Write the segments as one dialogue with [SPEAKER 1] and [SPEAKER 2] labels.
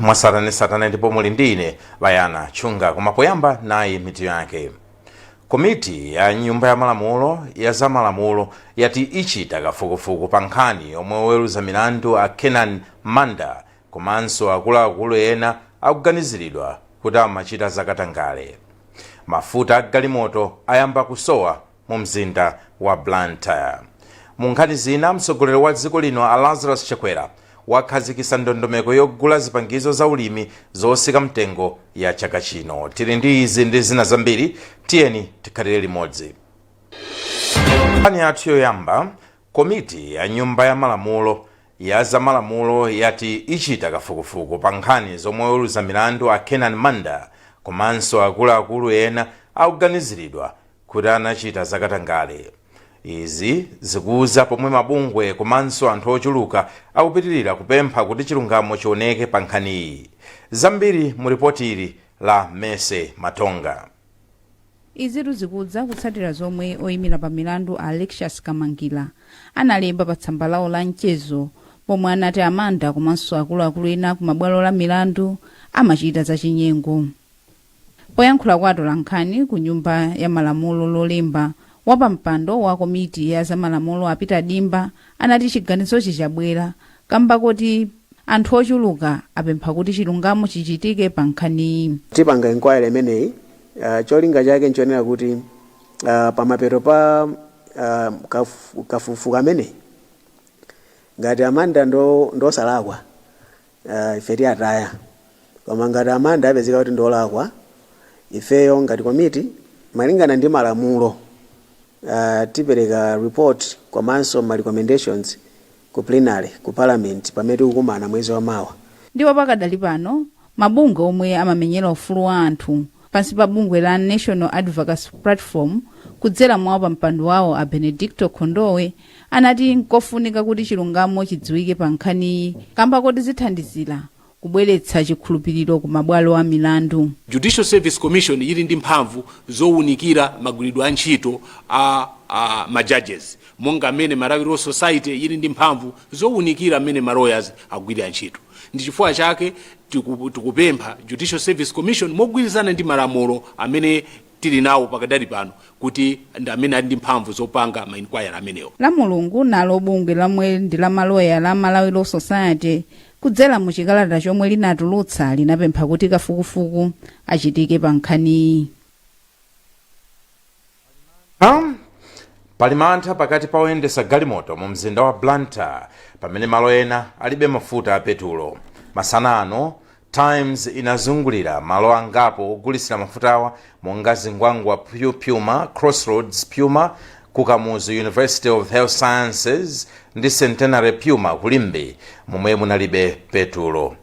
[SPEAKER 1] Mwatsatanetsatane ndipo muli ndi ine Bayana Chunga. Koma poyamba nayi mitu yake. Komiti ya Nyumba ya Malamulo ya zamalamulo yati ichita kafukufuku pa nkhani yomwe oweruza milandu a Kenan Manda komanso akuluakulu ena akuganiziridwa kuti amachita zakatangale. Mafuta a galimoto ayamba kusowa mu mzinda wa Blantyre. Mu nkhani zina, mtsogoleri wa dziko lino a Lazarus Chakwera wakhazikitsa ndondomeko yogula zipangizo za ulimi zotsika mtengo ya chaka chino. Tili ndi izi ndi zina zambiri, tiyeni tikhalire limodzi. Nkhani yathu yoyamba, komiti ya Nyumba ya Malamulo ya zamalamulo yati ichita kafukufuku pa nkhani zomwe oweruza milandu a Kenan Manda komanso akuluakulu ena akuganiziridwa kuti anachita zakatangale. Izi zikuza pomwe mabungwe komanso anthu ochuluka akupitirira kupempha kuti chilungamo chioneke pa nkhaniyi. Zambiri mu ripoti ili la Mese Matonga.
[SPEAKER 2] Izitu zikudza kutsatira zomwe oyimira pa milandu a Alexious Kamangila analemba pa tsamba lawo la mchezo pomwe anati a Manda komanso akuluakulu ena ku mabwalo la milandu amachita zachinyengo. Poyankhula kwa atolankhani ku Nyumba ya Malamulo Lolemba, wapampando wa komiti ya zamalamulo a Peter Dimba anati chiganizochi chabwera kamba koti anthu ochuluka apempha kuti chilungamo chichitike pa nkhaniyi.
[SPEAKER 3] Tipanga inquiry imeneyi, cholinga chake nchonena kuti pamapeto pa kafukufuku ameneyi, ngati a Manda ndosalakwa, ife tiyataya, koma ngati a Manda apezeka kuti ndolakwa, ifeyo ngati komiti malingana ndi malamulo tipereka report komanso ma recommendations ku plenary ku parliament pamene tikukumana mwezi wa mawa.
[SPEAKER 2] Ndipo pakadali pano, mabungwe omwe amamenyera ufulu wa anthu pansi pa bungwe la National Advocacy Platform kudzera mwa wapampando wawo a Benedicto Kondowe anati nkofunika kuti chilungamo chidziwike pa nkhaniyi kamba koti zithandizira kubweretsa chikhulupiriro ku mabwalo a milandu.
[SPEAKER 4] Judicial Service Commission ili ndi mphamvu zowunikira magwiridwe a ntchito a ma judges, monga mmene Malawi Law Society ili ndi mphamvu zowunikira mmene ma lawyers agwirira ntchito. Ndi chifukwa chake tikupempha Judicial Service Commission mogwirizana ndi malamulo amene tili nawo pakadali pano kuti ndi amene ali ndi mphamvu zopanga ma inquiry amenewo.
[SPEAKER 2] La Mulungu nalo bungwe lomwe ndi la maloya la Malawi Law Society kudzera mu chikalata chomwe linatulutsa linapempha kuti kafukufuku achitike pa nkhaniyi.
[SPEAKER 1] Pali mantha pakati pa oyendesa galimoto mu mzinda wa Blantyre pamene malo ena alibe mafuta a petulo. Masana ano, Times inazungulira malo angapo ogulisira mafutawa monga Zingwangwa Puma, Crossroads Puma ku Kamuzu University of Health Sciences ndi Centenary Puma ku Limbe momwe munalibe petulo.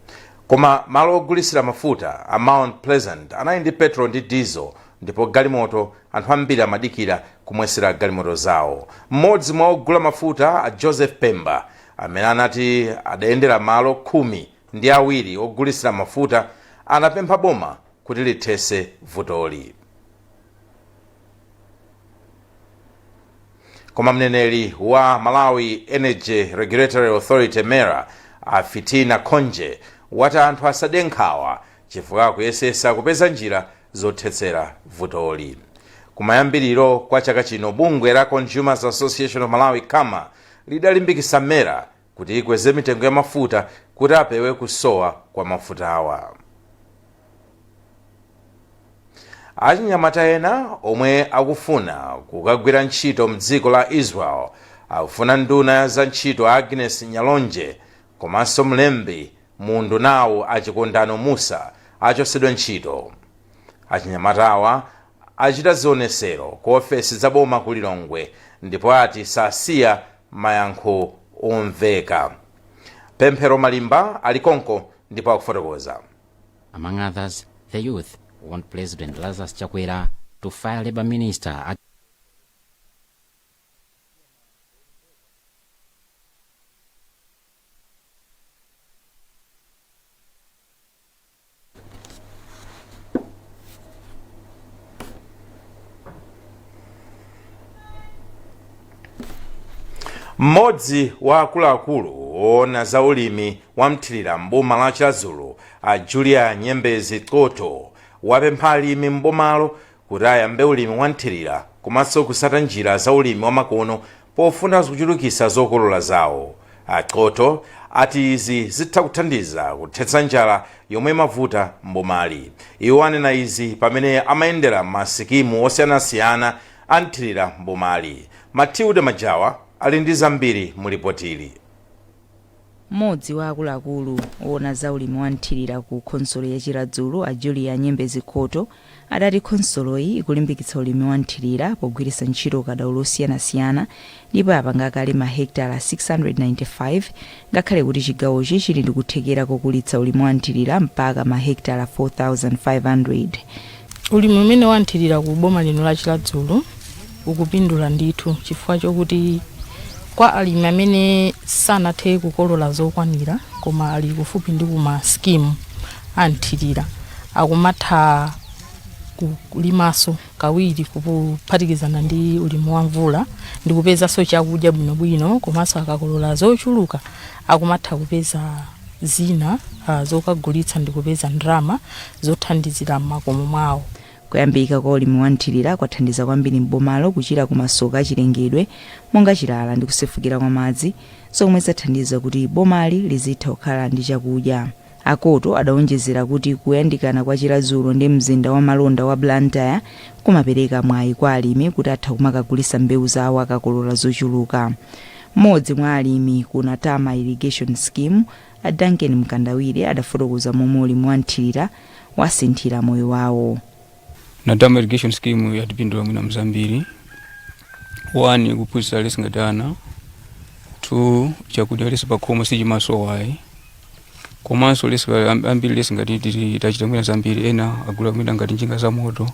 [SPEAKER 1] Koma malo ogulisira mafuta a Mount Pleasant anali ndi petrol ndi diesel ndipo galimoto anthu ambiri amadikira kumwesera galimoto zawo. Mmodzi mwa ogula mafuta a Joseph Pemba amene anati adayendera malo 12 ogulisira mafuta anapempha boma kuti lithese vutoli. Koma mneneri wa Malawi Energy Regulatory Authority MERA a Fitina Khonje wati anthu asade nkhawa chifukwa akuyesesa kupeza njira zothetsera vutoli. Kumayambiriro kwa chaka chino bungwe la Consumers Association of Malawi CAMA lidalimbikitsa MERA kuti ikweze mitengo ya mafuta kuti apewe kusowa kwa mafutawa. Achinyamata ena omwe akufuna kukagwira ntchito mdziko la Israel akufuna nduna ya za ntchito Agnes Nyalonje komanso mlembi mu undunawu a Chikondano Mussa achotsedwe ntchito. Achinyamatawa achita zionesero ku ofesi za boma ku Lilongwe ndipo ati sasiya mayankho omveka. Pemphero Malimba ali konko ndipo akufotokoza.
[SPEAKER 5] Among others, the youth want President Lazarus Chakwera to fire Labour Minister
[SPEAKER 1] Mmodzi wa akuluakulu Woona za ulimi wa mthirira mboma la Chiradzulu, a Julia Nyembezi Qoto, wapempha alimi mbomalo kuti ayambe ulimi wa mthirira komanso kusata njira za ulimi wamakono pofuna kuchulukitsa zokolola zawo. A Qoto ati izi zitha kuthandiza kuthetsa njala yomwe imavuta mbomali. Iwo anena izi pamene amayendera masikimu osiyanasiyana a mthirira mbomali. Matilda Majawa ali ndi zambiri mulipotili.
[SPEAKER 6] Mmodzi wa akuluakulu owona za ulimi wa mthirira ku khonsolo ya Chiradzulu, a Julia Nyembezi Khoto, adati khonsoloyi ikulimbikitsa ulimi wa mthirira pogwiritsa ntchito ukadaulo osiyanasiyana ndipo apanga kale mahekitala 695, ngakhale kuti chigawochi chili ndi kuthekera kokulitsa ulimi wa mthirira mpaka mahekitala 4500.
[SPEAKER 7] Ulimi umene wanthirira ku boma lino la Chiradzulu ukupindula ndithu, chifukwa chokuti kwa alimi amene sanathe kukolola zokwanira koma ali kufupi ndi kuma skimu anthirira, akumatha kulimanso kawiri kuphatikizana ndi ulimi wa mvula ndi kupezanso chakudya bwinobwino. Komanso akakolola zochuluka akumatha kupeza zina zokagulitsa ndi kupeza ndalama zothandizira m'makomo mwawo.
[SPEAKER 6] Kuyambika kwa ulimi wa mthirira kwathandiza kwambiri m'bomalo kuchira ku masoka achilengedwe monga chilala ndi kusefukira kwa madzi, zomwe zathandiza kuti bomali lizitha kukhala ndi chakudya. Akoto adawonjezera kuti kuyandikana kwa Chiradzulu ndi mzinda wa malonda wa Blantyre kumapereka mwayi kwa alimi kuti atha kumakagulitsa mbewu zawo akakolola zochuluka. Mmodzi mwa alimi ku Natama Irrigation Scheme, a Duncan Mkandawire, adafotokoza momwe ulimi wa mthirira wasinthira moyo wawo.
[SPEAKER 8] Natama Irrigation Scheme yatipindula mwina mzambiri. One, kuphunzitsa lesi ngati ana. Two, chakudya lesi pakhomo sichimasowayi. Komanso lesi ambiri lesi ngati tachita mwina zambiri, ena agula mwina ngati njinga za moto,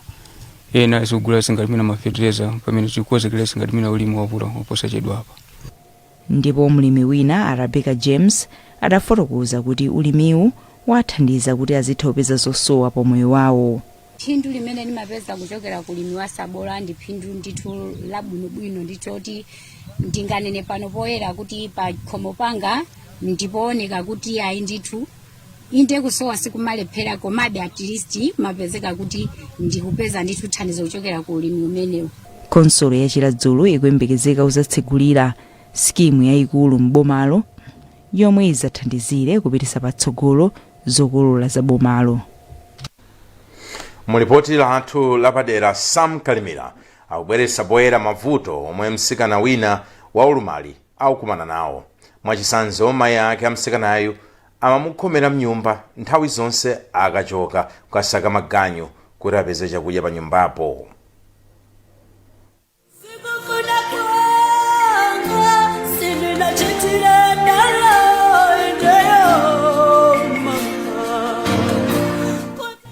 [SPEAKER 8] ena zikugula lesi ngati mwina mafetereza pamene tikukonzekera lesi ngati mwina ulimi wavula posachedwapa.
[SPEAKER 6] Ndipo mlimi wina, a Rebecca James, adafotokoza kuti ulimiwu wathandiza kuti azitha kupeza zosowa pa moyo wawo.
[SPEAKER 9] Phindu limene limapeza kuchokera kulimi wa sabola ndi phindu ndithu labwinobwino, nditoti ndinganene pano poyera kuti pa khomo panga ndipooneka kuti ayi ndithu, inde kusowa sikumalephera, komabe at least mapezeka kuti ndikupeza ndithu thandizo kuchokera ku ulimi umenewu.
[SPEAKER 6] Khonsolo ya Chiradzulu ikuyembekezeka kuzatsegulira skimu yayikulu m'bomalo yomwe idzathandizire kupititsa patsogolo zokolola za bomalo.
[SPEAKER 1] Mulipoti lathu lapadera, Sam Kalimira akubweretsa poyera mavuto omwe mtsikana wina wa ulumali akukumana nawo. Mwachitsanzo, mayi ake amtsikanayu amamukhomera mnyumba nthawi zonse akachoka kukasaka maganyu kuti apeze chakudya pa nyumbapo.
[SPEAKER 10] Sikufuna kwanga sindinachitire dala ndeyo mama.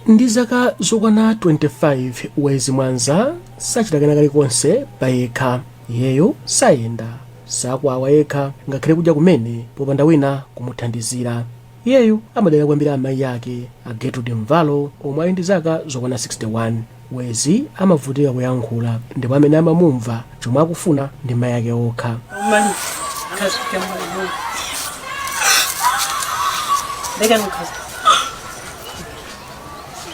[SPEAKER 11] Ndi zaka zokwana 25, Wezi Mwanza sachita kena kalikonse payekha. Iyeyo sayenda, sakwawa yekha, ngakhale kudya kumene popanda wina kumuthandizira. Iyeyo amadalira kwambiri amayi ake, a Gertrude Mvalo, omwe ali ndi zaka zokwana 61. Wezi amavutika kuyankhula, ndipo amene amamumva chomwe akufuna ndi mayi ake okha.
[SPEAKER 12] Mali khazike mulungu leka nikhazi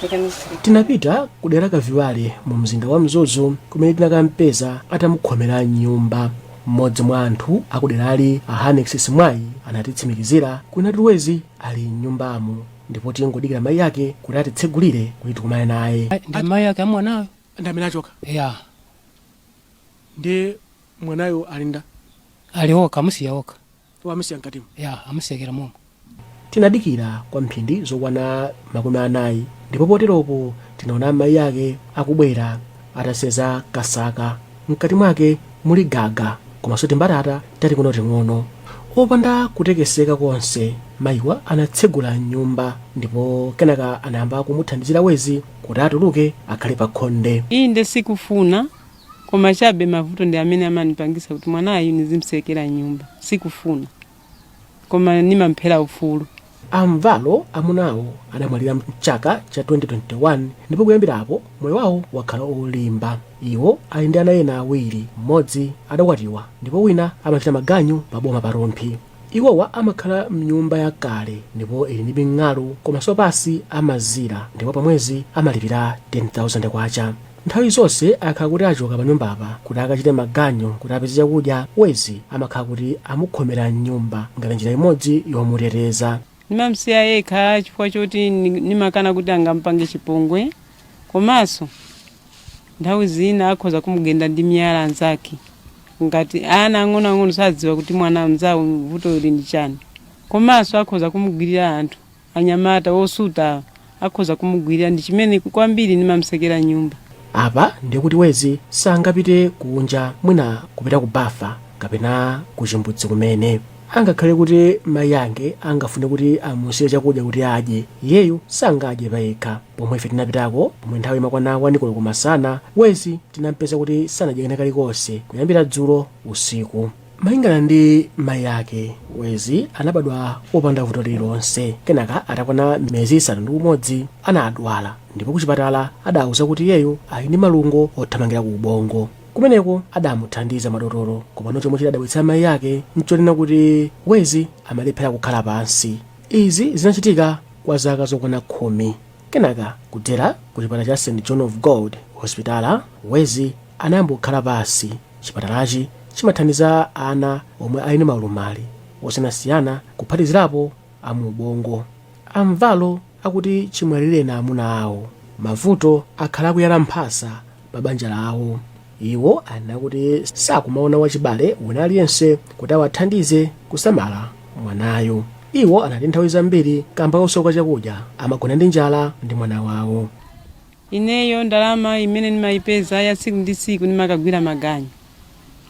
[SPEAKER 12] leka nikhazi.
[SPEAKER 11] Tinapita ku dera Kaviwale mu mzinda wa Mzuzu, kumene tinakampeza atamukhomera mnyumba. Mmodzi mwa anthu akuderali, a Hanex Simwayi, anatitsimikizira kuti Wezi ali mnyumbamo ndipo tingodikira mayi ake kuti atitsegulire kuti tikumane naye.
[SPEAKER 13] Ndi mayi ake amwanayo.
[SPEAKER 14] Ndi amene achoka?
[SPEAKER 13] Ya.
[SPEAKER 14] Ndi mwanayo alinda?
[SPEAKER 13] Ali okha, amusiya okha.
[SPEAKER 14] Wamusiya mkatimo?
[SPEAKER 13] Ya, amusiyakira momwe.
[SPEAKER 11] Tinadikira kwa mphindi zokwana 40, ndipo poteropo tinaona amayi ake akubwera ataseza kasaka, mkati mwake muli gaga komanso timbatata tating'onoting'ono. Opanda kutekeseka konse, mayiwa anatsegula nyumba ndipo kenaka anayamba kumuthandizira Wezi kuti atuluke akhale pa khonde.
[SPEAKER 12] Inde sikufuna, koma chabe mavuto ndi amene amanipangisa kuti mwanayu nizimsekera nyumba. Sikufuna, koma nimamphera ufulu.
[SPEAKER 11] Amvalo amunawo adamwalira mchaka cha 2021, ndipo kuyambirapo moyo wawo wakhala olimba. Iwo ali ndi ana ena awiri, mmodzi adakwatiwa ndipo wina amachita maganyu pa boma pa Rumphi. Iwowa amakhala mnyumba yakale ndipo ili ndi ming'alu komanso pasi amazira, ndipo pamwezi amalipira 10,000 kwacha. Nthawi zonse akhala kuti achoka pa nyumbapa kuti akachite maganyu kuti apeze chakudya, Wezi amakhala kuti amukhomera mnyumba ngati njira imodzi yomuteteza.
[SPEAKER 12] Nimamsiya yekha chifukwa choti nimakana kuti angampange chipongwe, komanso nthawi zina akhoza kumugenda ndi miyala anzake, ngati ana ang'onoang'ono sadziwa kuti mwana mzawo vuto ili ndi chani. Komanso akhoza kumugwirira anthu anyamata wosuta, akhoza kumugwirira. Ndi chimene kwambiri nimamsekera nyumba.
[SPEAKER 11] Apa ndiye kuti Wezi sangapite kunja, mwina kupita ku bafa kapena ku chimbudzi kumene. Angakhale kuti mayi ake angafune kuti amusiye chakudya kuti adye, iyeyu sangadye payekha. Pomwe ife tinapitako, pomwe nthawi imakwana 1 koloko masana, Wezi tinampeza kuti sanadye kena kalikonse kuyambira dzulo usiku. Malingana ndi mayi ake, Wezi anabadwa wopanda vuto lililonse. Kenaka atakwana miyezi 6 anadwala, ndipo kuchipatala adawuza kuti iyeyu ali ndi malungo othamangira ku ubongo. Kumeneko adamuthandiza madotolo, komano chomwe chidadabwitsa mayi ake nchonena kuti Wezi amalephera kukhala pansi. Izi zinachitika kwa zaka zokwana 10. Kenaka kudzera ku chipatala cha St John of God Hospital, Wezi anayamba kukhala pansi. Chipatalachi chimathandiza ana omwe ali ndi maulumali osiyanasiyana, kuphatizirapo amuubongo. Amvalo akuti chimwalireni amuna awo, mavuto akhala akuyala mphasa pa banja lawo. Iwo anena kuti sakumaona wachibale wina aliyense kuti awathandize kusamala mwanayo. Iwo anati nthawi zambiri kamba kosowa chakudya amagona ndi njala ndi mwana wawo.
[SPEAKER 12] Ineyo ndalama imene ndimayipeza ya tsiku ndi tsiku, ndimakagwira maganyu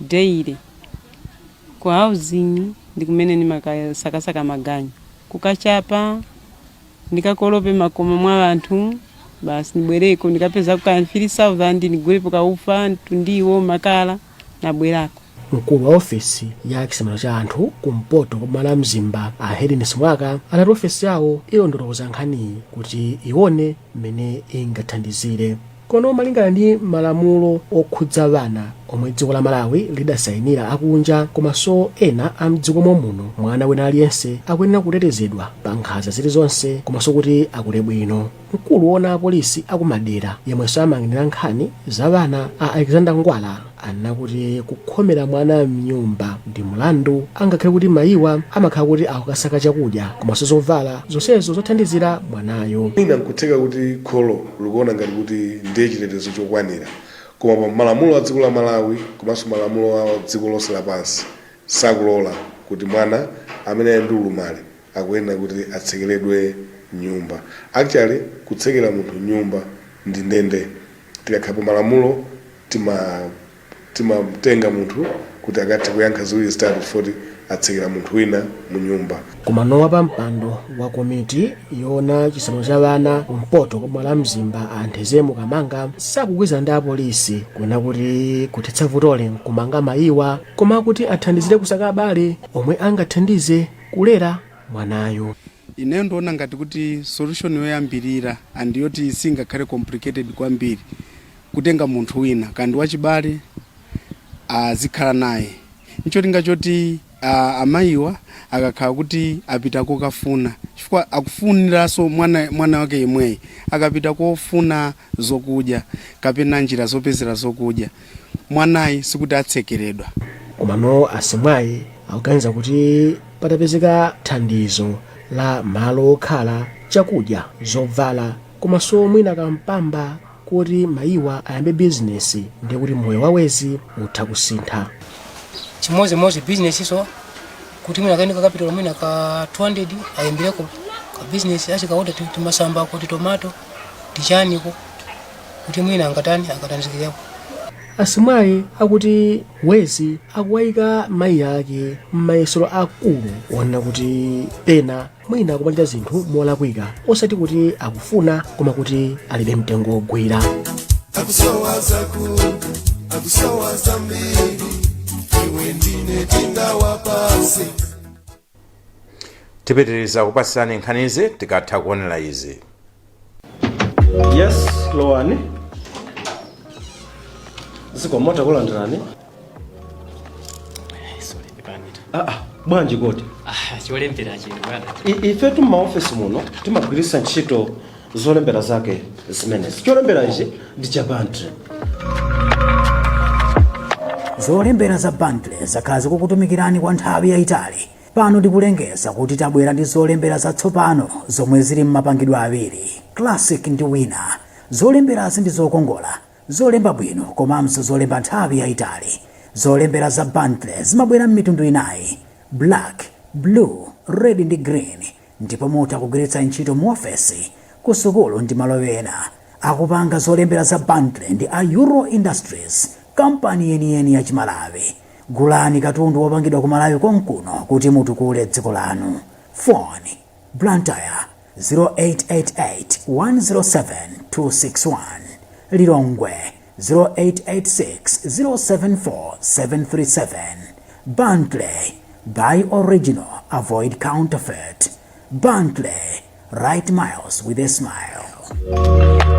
[SPEAKER 12] daily ku housing, ndi kumene ndimakasakasaka maganyu, kukachapa, ndikakolope makomo mwa anthu, basi ndibwereko ndikapeza ka 3000 ndigulepo kaufa, tundiwo, makala, nabwerako.
[SPEAKER 11] Mkulu wa ofesi ya chisamaliro cha anthu kumpoto kwa boma la Mzimba, a Helen Simwaka, anati ofesi yawo ilondoloza nkhaniyi kuti ione mmene ingathandizire. Kono malingana ndi malamulo okhudza vana omwe dziko la Malawi lidasayinira akunja komanso ena a mdziko muno, mwana wina aliyense akuyenera kutetezedwa pa nkhanza zilizonse komanso kuti akule bwino. Mkulu woona apolisi akumadera yemwenso amayang'anira nkhani za vana, a Alexander Ngwala, anena kuti kukhomera mwana mnyumba ndi mlandu, angakhale kuti mayiwa amakhala kuti akukasaka chakudya komanso zovala zonsezo zothandizira mwanayo.
[SPEAKER 15] Mwina nkutheka kuti kholo likuona ngati kuti ndiye chitetezo chokwanira, koma pa malamulo a dziko la Malawi komanso malamulo a dziko lonse lapansi sakulola kuti mwana amene ali ndi ulumali akuyenera kuti atsekeredwe mnyumba. Actually, kutsekera munthu mnyumba ndi ndende. Tikakhala pa malamulo timatenga munthu kuti akathe kuyankha ziwiri zitatu foti atsekera munthu wina mu nyumba.
[SPEAKER 11] Komano wapampando wa komiti yoona chisamaliro cha vana kumpoto kwa boma la Mzimba, a Nthezemu Kamanga, sakugwirizana ndi apolisi kunena kuti kuthetsa vutoli nkumanga mayiwa, koma kuti athandizire kusaka abale omwe angathandize kulera mwanayo.
[SPEAKER 16] Ineyo ndiona ngati kuti solution yoyambirira and yoti singakhale complicated kwambiri, kutenga munthu wina kandi wachibale azikhala naye, ncholinga choti amayiwa akakhala kuti apita kokafuna, chifukwa akufuniranso mwana wake yemweyi, akapita kofuna zokudya kapena njira zopezera zokudya, mwanayi sikuti atsekeredwa.
[SPEAKER 11] Komano asimwayi akuganiza kuti patapezeka thandizo la malo okhala, chakudya, zovala komanso mwina kampamba kuti mayiwa ayambe bizinesi, ndiye kuti moyo wa Wezi utha kusintha.
[SPEAKER 13] Chimodzimodzi bizinesi so kuti mwina kaini ka capital mwina ka 200 ayambireko ka bizinesi, achikaoda timasambako, titomato, tichaniko, kuti mwina angatani angathandizikireko.
[SPEAKER 11] Asimwayi akuti Wezi akuwayika mayi ake m'mayesero akulu onena kuti pena mwina akumachita zinthu molakwika, osati kuti akufuna koma kuti alibe mtengo wogwira.
[SPEAKER 17] Akusowa zakudya, akusowa zambiri, iwe ndine tingawapase.
[SPEAKER 1] Tipitiriza kupatsirani nkhanizi tikatha kuonera izi.
[SPEAKER 18] Yes, lowani. Zikomo, takulandirani.
[SPEAKER 13] Sorry.
[SPEAKER 19] Pepani.
[SPEAKER 18] Ah, bwanji kodi?
[SPEAKER 19] Ah, cholembera chino bwana.
[SPEAKER 18] Ifetu m'maofesi muno timagwiritsa ntchito zolembera zake zimenezi. Cholembera ichi ndi cha Bentley.
[SPEAKER 20] Zolembera za Bentley zakhala zikukutumikirani kwa nthawi yayitali. Pano tikulengeza kuti tabwera ndi zolembera zatsopano zomwe zili m'mapangidwe awiri, Classic ndi Winner. Zolemberazi ndi zokongola, zolemba bwino komanso zolemba nthawi yayitali. Zolembera za Bentley zimabwera m'mitundu inayi, black, blue, red ndi green, ndipo mutha kugwiritsa ntchito mu ofesi, ku sukulu ndi malo ena. Akupanga zolembera za Bentley ndi a Euro Industries, kampani yeniyeni ya Chimalawi. Gulani katundu wopangidwa ku Malawi konkuno kuti mutukule dziko lanu. Phone: Blantyre 0888 107 261, Lilongwe 0886 074 737. Bentley, buy original, avoid counterfeit. Bentley, write miles with a smile.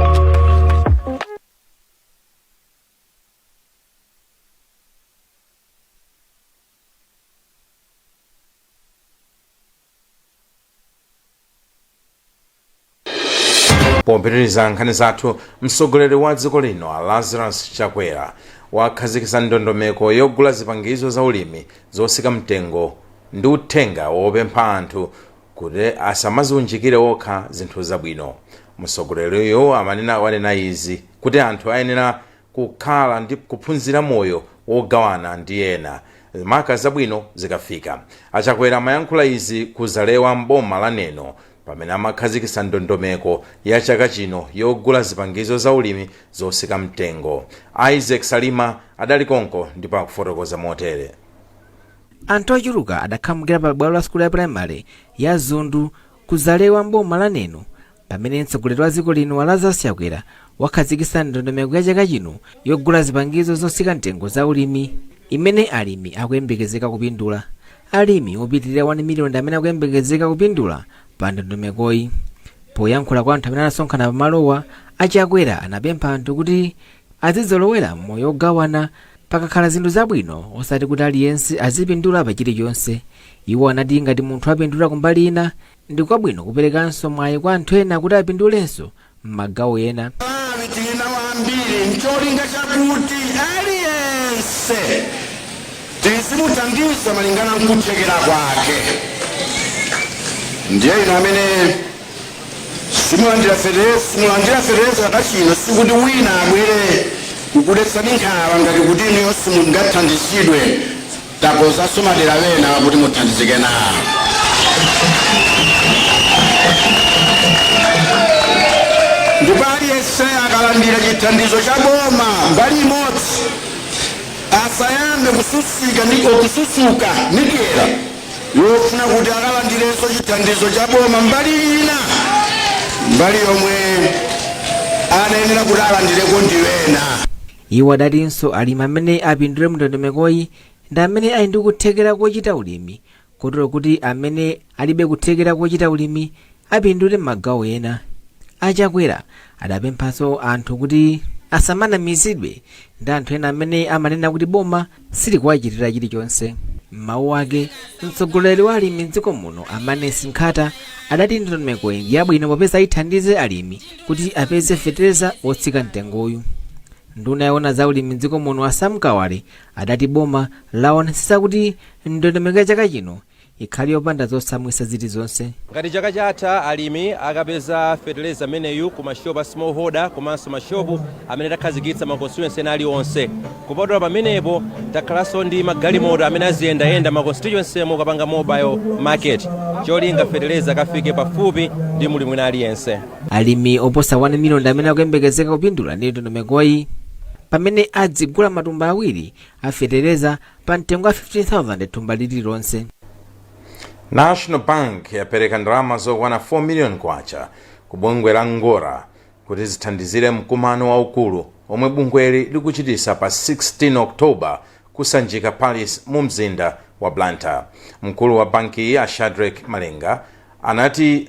[SPEAKER 1] Popitiriza nkhani zathu, mtsogoleri wa dziko lino a Lazarus Chakwera wakhazikitsa ndondomeko yogula zipangizo za ulimi zotsika mtengo ndi uthenga wopempha anthu kuti asamaziunjikire okha zinthu zabwino. Mtsogoleriyo amanena wanena izi kuti anthu ayenera kukhala ndi kuphunzira moyo wogawana ndi ena, maka zabwino zikafika. A Chakwera amayankhula izi ku Zalewa mboma la Neno pamene amakhazikitsa ndondomeko ya chaka chino yogula zipangizo za ulimi zotsika mtengo. Isaac Salima adali konko ndipo akufotokoza motere.
[SPEAKER 21] Anthu ochuluka adakhamukira pa bwalo la sukulu ya primary ya Zundu ku Zalewa mboma la Neno pamene mtsogoleri wa dziko lino a Lazarus Chakwera wakhazikitsa ndondomeko ya chaka chino yogula zipangizo zotsika mtengo za ulimi imene alimi akuyembekezeka kupindula. Alimi opitirira 1 miliyoni ndi amene akuyembekezeka kupindula pa ndondomekoyi. Poyankhula kwa anthu amene anasonkhana pamalowa, a Chakwera anapempha anthu kuti azizolowera moyo wogawana pakakhala zinthu zabwino osati kuti aliyense azipindula pa chilichonse. Iwo anati ngati munthu apindula kumbali ina, ndi kwabwino kuperekanso mwayi kwa anthu ena kuti apindulenso m'magawo ena.
[SPEAKER 22] Malawi tili nawo ambiri ncholinga chakuti aliyense tizimuthandiza malingana nkuthekera kwake. Ndiye inu amene simulandira fetereza chaka chino, sikuti wina abwere kukudetsani nkhawa ngati kuti inuyo simungathandizidwe. Takonzanso madera ena kuti muthandizike nawo. Ndipo aliyense akalandira chithandizo cha boma mbali imodzi, asayambe kususika ndi kususuka ndi dyera yofuna kuti akalandirenso chithandizo cha boma mbali ina, mbali yomwe anayenera kuti alandireko ndi ena.
[SPEAKER 21] Iwo adatinso alimi amene apindule mu ndondomekoyi ndi amene ali ndi kuthekera kochita ulimi kotero kuti amene alibe kuthekera kochita ulimi apindule m'magawo ena. A Chakwera adapemphanso anthu kuti asamanamizidwe ndi anthu ena amene amanena kuti boma silikuwachitira chilichonse. M'mawu ake, mtsogoleri wa alimi mdziko muno a Maness Nkhata adati ndondomekoyi ndi yabwino popeza ithandize alimi kuti apeze fetereza wotsika mtengoyu. Nduna yoona za ulimi mdziko muno a Sam Kawale adati boma laonetsetsa kuti ndondomeko ya chaka chino ikhale yopanda zotsamwitsa zilizonse.
[SPEAKER 23] Ngati chaka chatha alimi akapeza feteleza ameneyu ku mashopu a smallholder komanso mashopu amene takhazikitsa ma constituency ena aliwonse. Kupatula pamenepo, takhalanso ndi magalimoto amene aziyendayenda ma constituency mo kapanga mobile market, cholinga feteleza akafike pafupi ndi mlimi wina aliyense.
[SPEAKER 21] Alimi oposa 1 miliyoni ndi amene akuyembekezeka kupindula ndi ndondomekoyi pamene adzigula matumba awiri a feteleza pa mtengo wa 15,000 thumba lililonse.
[SPEAKER 1] National Bank yapereka ndalama zokwana 4 million kwacha ku bungwe la Ngora kuti zithandizire mkumano waukulu omwe bungweli likuchitisa pa 16 October ku Sanjika Palace mu mzinda wa Blantyre. Mkulu wa bankiyi a Shadreck Malenga anati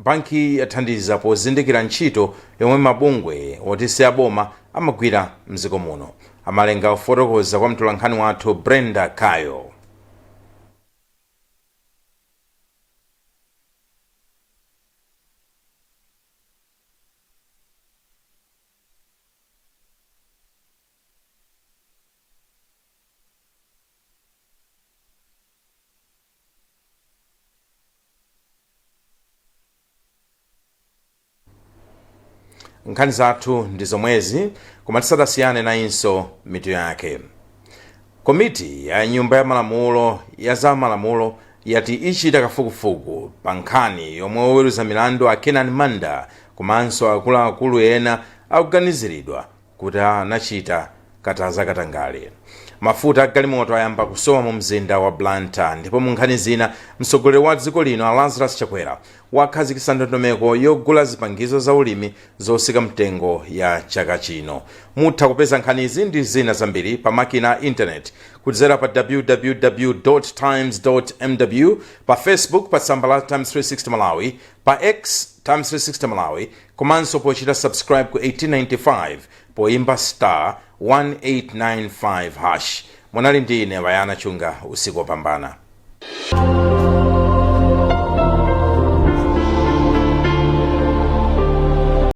[SPEAKER 1] bankiyi yathandiza pozindikira ntchito yomwe mabungwe oti si aboma amagwira mdziko muno. A Malenga kufotokoza kwa mtolankhani wathu Brenda Kayo. Nkhani zathu ndi zomwezi, koma tisadasiyane nayinso mitu yake. Komiti ya Nyumba ya Malamulo ya za Malamulo yati ichita kafukufuku pa nkhani yomwe oweruza milandu a Kenan Manda komanso akuluakulu ena akuganiziridwa kuti anachita katangale. Mafuta agalimoto ayamba kusowa mu mzinda wa Blantyre. Ndipo mu nkhani zina, mtsogoleri wa dziko lino a Lazarus Chakwera wakhazikitsa ndondomeko yogula zipangizo za ulimi zosika mtengo ya chaka chino. Mutha kupeza nkhanizi ndi zina zambiri pa makina a internet kudzera pa www.times.mw, pa Facebook pa tsamba la Times 360 Malawi, pa X Times 360 Malawi, komanso pochita subscribe ku 1895 poimba *1895#. Munali ndi ine Wayana Chunga. Usiku wopambana.